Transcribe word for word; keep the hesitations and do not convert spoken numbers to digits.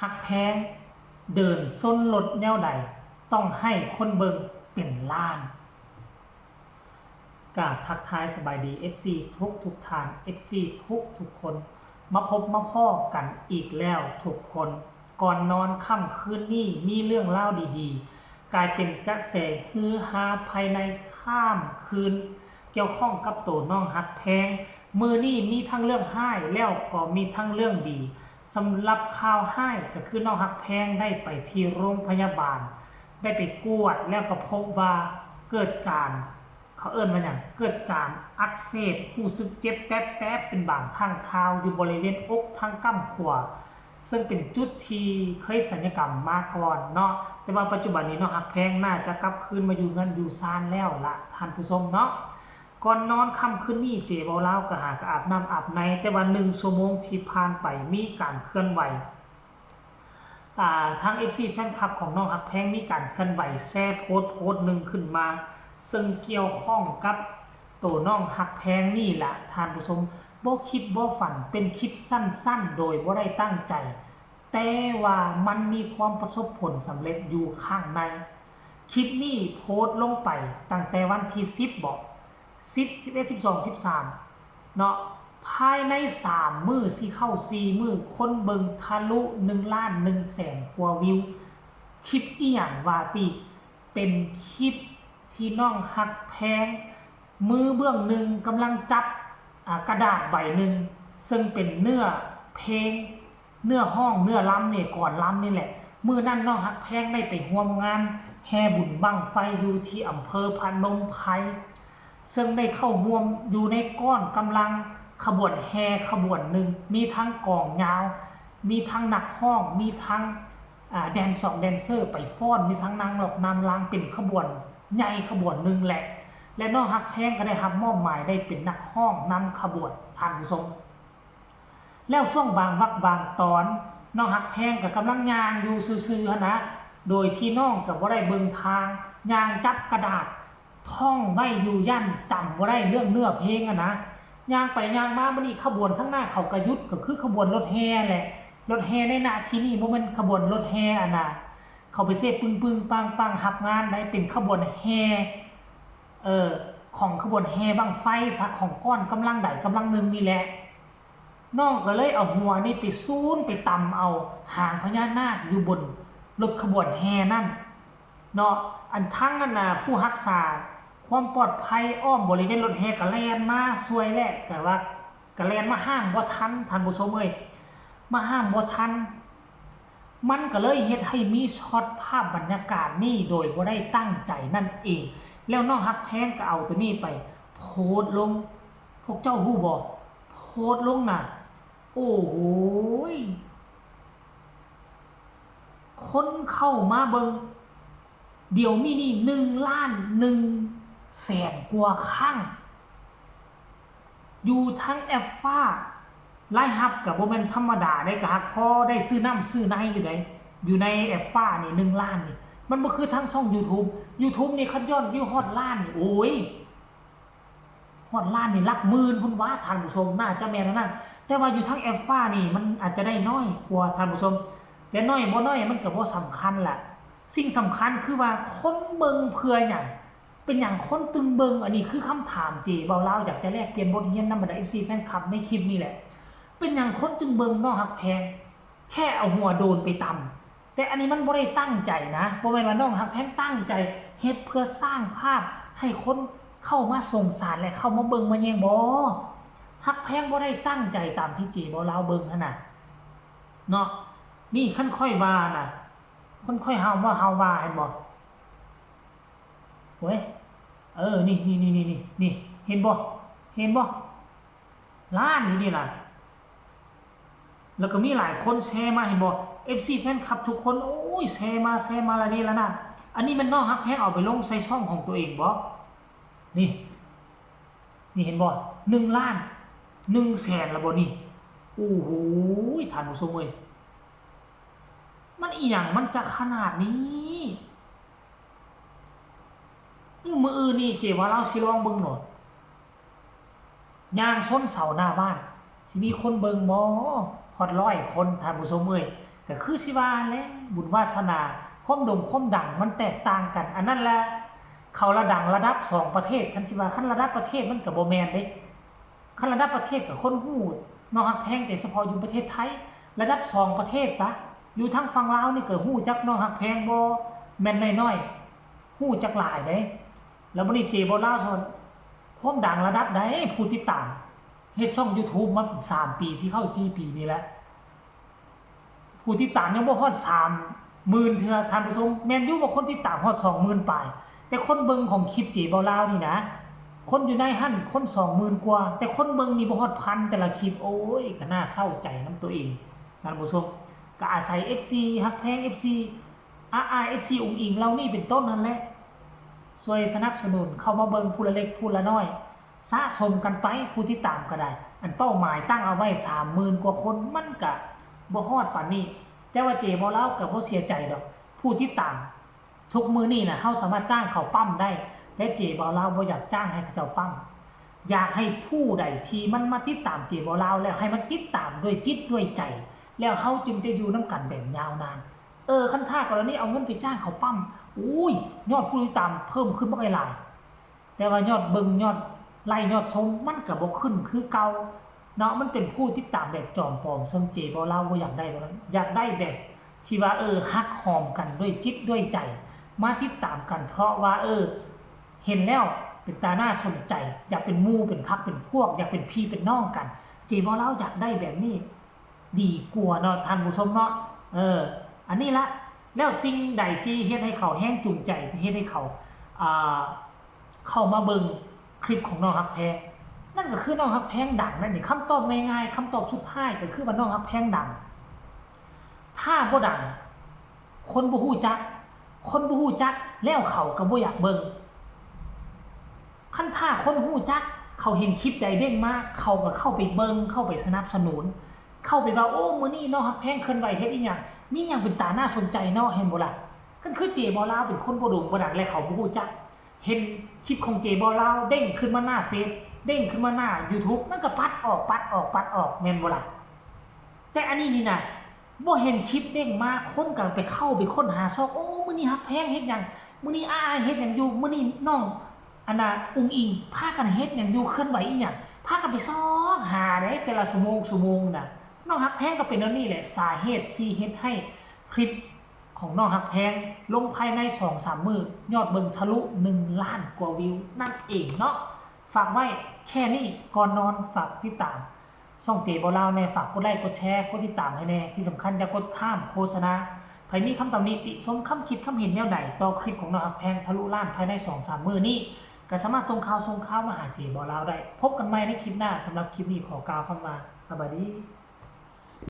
ฮักแพง เดินส้นรถแนวใด ต้องให้คนเบิ่งเป็นล้าน กราบทักทายสบายดี เอฟซี ทุกทุกท่าน เอฟซี ทุกทุกคน มาพบมาพ้อกันอีกแล้วทุกคน ก่อนนอนค่ำคืนนี้มีเรื่องเล่าดีๆ กลายเป็นกระแสฮือฮาภายในค่ำคืน เกี่ยวข้องกับโตน้องฮักแพง มื้อนี้มีทั้งเรื่องร้ายแล้วก็มีทั้งเรื่องดี สำหรับข่าวร้ายก็คือน้องฮักแพงได้ไปที่โรงพยาบาล ได้ไปกวดแล้วก็พบว่าเกิดการ เขาเอิ้นว่าหยัง เกิดการอักเสบ รู้สึกเจ็บแป๊บๆ เป็นบางครั้งคราวอยู่บริเวณอกทางก้ำขวา ซึ่งเป็นจุดที่เคยศัลยกรรมมาก่อนเนาะ แต่ว่าปัจจุบันนี้น้องฮักแพงน่าจะกลับคืนมาอยู่เฮือนอยู่ซานแล้วละท่านผู้ชมเนาะ ก่อนนอนค่ำคืนนี้เจเว้าลาวก็หากะอาบน้ำอาบใน แต่ว่าหนึ่งชั่วโมงที่ผ่านไปมีการเคลื่อนไหว อ่า ทาง เอฟซี แฟนคลับของน้องฮักแพงมีการเคลื่อนไหวแชร์โพสต์โพสต์หนึ่งขึ้นมา ซึ่งเกี่ยวข้องกับโตน้องฮักแพงนี่แหละท่านผู้ชม บ่คิดบ่ฝัน เป็นคลิปสั้นๆ โดยบ่ได้ตั้งใจ แต่ว่ามันมีความประสบผลสำเร็จอยู่ข้างใน คลิปนี้โพสต์ลงไปตั้งแต่วันที่สิบบ่ สิบ สิบเอ็ด สิบสอง สิบสาม เนาะ ภายในสามมื้อสิเข้าสี่มื้อ คนเบิ่งทะลุหนึ่งล้านหนึ่งแสนกว่าวิว คลิปอีหยังว่าติ เป็นคลิปที่น้องฮักแพง มือเบื้องหนึ่งกำลังจับ อ่า กระดาษใบหนึ่ง ซึ่งเป็นเนื้อเพลง เนื้อฮ้อง เนื้อลำนี่ ก่อนลำนี่แหละ มื้อนั้นน้องฮักแพงได้ไปร่วมงานแห่บุญบั้งไฟอยู่ที่อำเภอพนมไพร ซึ่งได้เข้าร่วมอยู่ในก้อนกำลังขบวนแห่ขบวนหนึ่ง มีทั้งกลองยาว มีทั้งนักฮ้อง มีทั้ง อ่า แดนซองแดนเซอร์ไปฟ้อน มีทั้งนางล็อกนางลาง เป็นขบวนใหญ่ขบวนหนึ่งแหละ และน้องฮักแพงก็ได้รับมอบหมายได้เป็นนักฮ้องนำขบวนท่านผู้ชม แล้วช่วงบางวรรคบางตอน น้องฮักแพงก็กำลังย่างอยู่ซื่อๆหั้นนะ โดยที่น้องก็บ่ได้เบิ่งทาง ย่างจับกระดาษ ท่องไว้อยู่ ย่านจำบ่ได้เรื่องเนื้อเพลงอะนะ ย่างไปย่างมา บัดนี้ขบวนทางหน้าเขาก็หยุด ก็คือขบวนรถแห่แหละ รถแห่ในณที่นี้บ่แม่นขบวนรถแห่อะนะ เขาไปเซปึ้งๆปังๆรับงานได้ เป็นขบวนแห่ เอ่อ ของขบวนแห่บั้งไฟซะ ของก้อนกำลังใดกำลังหนึ่งนี่แหละ น้องก็เลยเอาหัวนี่ไปซูนไปตำเอาหางพญานาคอยู่บนรถขบวนแห่นั่นเนาะ อันทั้งนั้นน่ะ ผู้รักษาความปลอดภัยอ้อมบริเวณรถแห่ก็แล่นมาช่วยแหละ แต่ว่าก็แล่นมาห้ามบ่ทัน ท่านผู้ชมเอ้ย มาห้ามบ่ทัน มันก็เลยเฮ็ดให้มีช็อตภาพบรรยากาศนี่โดยบ่ได้ตั้งใจนั่นเอง แล้วน้องฮักแพงก็เอาตัวนี้ไปโพสต์ลง พวกเจ้าฮู้บ่ โพสต์ลงน่ะ โอ้โหย คนเข้ามาเบิ่ง เดี๋ยวนี้นี่ หนึ่งล้านหนึ่งแสนกว่าครั้ง อยู่ทั้งแอปฟ้า รายรับก็บ่แม่นธรรมดาเด้ ก็หากพอได้ซื้อน้ำซื้อในอยู่เด้ อยู่ในแอปฟ้านี่ หนึ่งล้านนี่ มันบ่คือทางช่อง YouTube YouTube นี่คันยอดวิวฮอดล้านนี่ โอ้ย ฮอดล้านนี่หลักหมื่นพุ้นหวา ท่านผู้ชม น่าจะแม่นอันนั้น แต่ว่าอยู่ทางแอปฟ้านี่มันอาจจะได้น้อยกว่า ท่านผู้ชม แต่น้อยบ่น้อยมันก็บ่สำคัญล่ะ สิ่งสำคัญคือว่าคนเบิ่งเพื่อหยัง เป็นหยังคนจึงเบิ่ง อันนี้คือคำถามเจเว้าลาวอยากจะแลกเปลี่ยนบทเรียนนำบรรดา เอฟซี แฟนคลับในคลิปนี้แหละ เป็นหยังคนจึงเบิ่งน้องฮักแพง แค่เอาหัวโดนไปตำ แต่อันนี้มันบ่ได้ตั้งใจนะ บ่แม่นว่าน้องฮักแพงตั้งใจ เฮ็ดเพื่อสร้างภาพให้คนเข้ามาสงสารและเข้ามาเบิ่งมาแยง บ่ ฮักแพงบ่ได้ตั้งใจตามที่เจเว้าลาวเบิ่งหั้นน่ะ เนาะ นี่คันข้อยว่าน่ะ คันข้อยเฮาว่า เฮาว่า เห็นบ่ เว้ย เออ นี่ นี่ เห็นบ่ เห็นบ่ ล้านอยู่นี่ล่ะ แล้วก็มีหลายคนแชร์มา เห็นบ่ เอฟซี แฟนคลับทุกคน โอ้ย แชร์มา แชร์มาละนี่ละนั่น อันนี้มันน้องฮักแพงเอาไปลงใส่ช่องของตัวเองบ่ นี่ นี่เห็นบ่ หนึ่งล้านหนึ่งแสนละบ่นี่ โอ้โห ท่านผู้ชมเอ้ย มันอีหยังมันจะขนาดนี้ มื้ออื่นนี่เจว่าลาวสิลองเบิ่งโลด ย่างชนเสาหน้าบ้าน สิมีคนเบิ่งบ่ ฮอดร้อยคน ท่านผู้ชมเอ้ย ก็คือสิว่าแหละ บุญวาสนา ความโด่งความดังมันแตกต่างกัน อันนั้นแหละ เขาละดังระดับสองประเทศ คันสิว่าคันระดับประเทศมันก็บ่แม่นเด้ คันระดับประเทศก็คนฮู้น้องฮักแพงแต่เฉพาะอยู่ประเทศไทย ระดับสองประเทศซะ อยู่ทางฝั่งลาวนี่ก็ฮู้จักน้องฮักแพงบ่แม่นน้อยๆ ฮู้จักหลายเด้ แล้วบัดนี้เจบ่าวลาวซั่น ความดังระดับใด ผู้ติดตาม เฮ็ดช่อง YouTube มาสามปี สิเข้าสี่ปีนี่แหละ ผู้ติดตามยังบ่ฮอดสามหมื่นเทื่อ ท่านผู้ชม แม่นอยู่ว่าคนติดตามฮอดสองหมื่นปลาย แต่คนเบิ่งของคลิปเจบ่าวลาวนี่นะ คนอยู่ในหั่นคนสองหมื่นกว่า แต่คนเบิ่งนี่บ่ฮอดพันแต่ละคลิป โอ้ย ก็น่าเศร้าใจนำตัวเอง ท่านผู้ชม ก็อาศัย เอฟซี ฮักแพง เอฟซี อาร์อาร์ เอฟซี อุ๋งอิ๋งเหล่านี้เป็นต้นนั่นแหละ ช่วยสนับสนุนเข้ามาเบิ่งผู้ละเล็กผู้ละน้อย สะสมกันไป ผู้ติดตามก็ได้ อันเป้าหมายตั้งเอาไว้สามหมื่นกว่าคน มันก็บ่ฮอดปานนี้ แต่ว่าเจบ่าวลาวก็บ่เสียใจดอก ผู้ติดตาม ทุกมื้อนี้นะ เฮาสามารถจ้างเขาปั๊มได้ แต่เจบ่าวลาวบ่อยากจ้างให้เขาเจ้าปั๊ม อยากให้ผู้ใดที่มันมาติดตามเจบ่าวลาวแล้ว ให้มันติดตามด้วยจิตด้วยใจ แล้วเฮาจึงจะอยู่นำกันแบบยาวนาน เออ คันถ้ากรณีเอาเงินไปจ้างเขาปั๊ม อุ้ย ยอดผู้ติดตามเพิ่มขึ้นบักหลาย แต่ว่ายอดเบิ่ง ยอดไลค์ ยอดชม มันก็บ่ขึ้นคือเก่าเนาะ มันเป็นผู้ติดตามแบบจอมปลอม ซึ่งเจบ่าวลาวบ่อยากได้แบบนั้น อยากได้แบบที่ว่า เออ ฮักหอมกันด้วยจิตด้วยใจ มาติดตามกัน เพราะว่า เออ เห็นแล้วเป็นตาน่าสนใจ อยากเป็นหมู่ เป็นพรรค เป็นพวก อยากเป็นพี่เป็นน้องกัน เจบ่าวลาวอยากได้แบบนี้ ดีกว่าเนาะ ท่านผู้ชมเนาะ เออ อันนี้ละ แล้วสิ่งใดที่เฮ็ดให้เขาแฮงจูงใจ เฮ็ดให้เขา อ่า เข้ามาเบิ่งคลิปของน้องฮักแพง นั่นก็คือน้องฮักแพงดังนั่นเอง คำตอบง่ายๆ คำตอบสุดท้ายก็คือว่าน้องฮักแพงดัง ถ้าบ่ดัง คนบ่ฮู้จัก คนบ่ฮู้จัก แล้วเขาก็บ่อยากเบิ่ง คันถ้าคนฮู้จัก เขาเห็นคลิปใดเด้งมา เขาก็เข้าไปเบิ่ง เข้าไปสนับสนุน เข้าไปว่า โอ้ มื้อนี้น้องฮักแพงเคลื่อนไหวเฮ็ดอีหยัง มีหยังเป็นตาน่าสนใจเนาะ เห็นบ่ล่ะ คันคือเจบ่าวลาวเป็นคนบ่โด่งบ่ดัง และเขาบ่ฮู้จัก เห็นคลิปของเจบ่าวลาวเด้งขึ้นมาหน้าเฟซ เด้งขึ้นมาหน้า YouTube มันก็ปัดออก ปัดออก ปัดออก แม่นบ่ล่ะ แต่อันนี้นี่นะ บ่เห็นคลิปเด้งมา คนก็ไปเข้าไปค้นหาซอก โอ้ มื้อนี้ฮักแพงเฮ็ดหยัง มื้อนี้อาร์อาร์เฮ็ดหยังอยู่ มื้อนี้น้อง อันน่ะ อุ๋งอิ๋ง พากันเฮ็ดหยังอยู่ เคลื่อนไหวอีหยัง พากันไปซอกหาเด้ แต่ละชั่วโมง ชั่วโมงน่ะ น้องฮักแพงก็เป็นแนวนี้แหละ สาเหตุที่เฮ็ดให้คลิปของน้องฮักแพง ลงภายในสองสามมื้อ ยอดเบิ่งทะลุหนึ่งล้านกว่าวิวนั่นเองเนาะ ฝากไว้แค่นี้ ก่อนนอนฝากติดตาม ช่องเจบ่าวลาวแน่ ฝากกดไลค์ กดแชร์ กดติดตามให้แน่ ที่สำคัญอย่ากดข้ามโฆษณา ไผมีคำตำหนิติชม คำคิดคำเห็นแนวใดต่อคลิปของน้องฮักแพงทะลุล้านภายในสองสามมื้อนี้ ก็สามารถส่งข่าวส่งข่าวมาหาเจบ่าวลาวได้ พบกันใหม่ในคลิปหน้า สำหรับคลิปนี้ขอกล่าวคำว่า สบายดี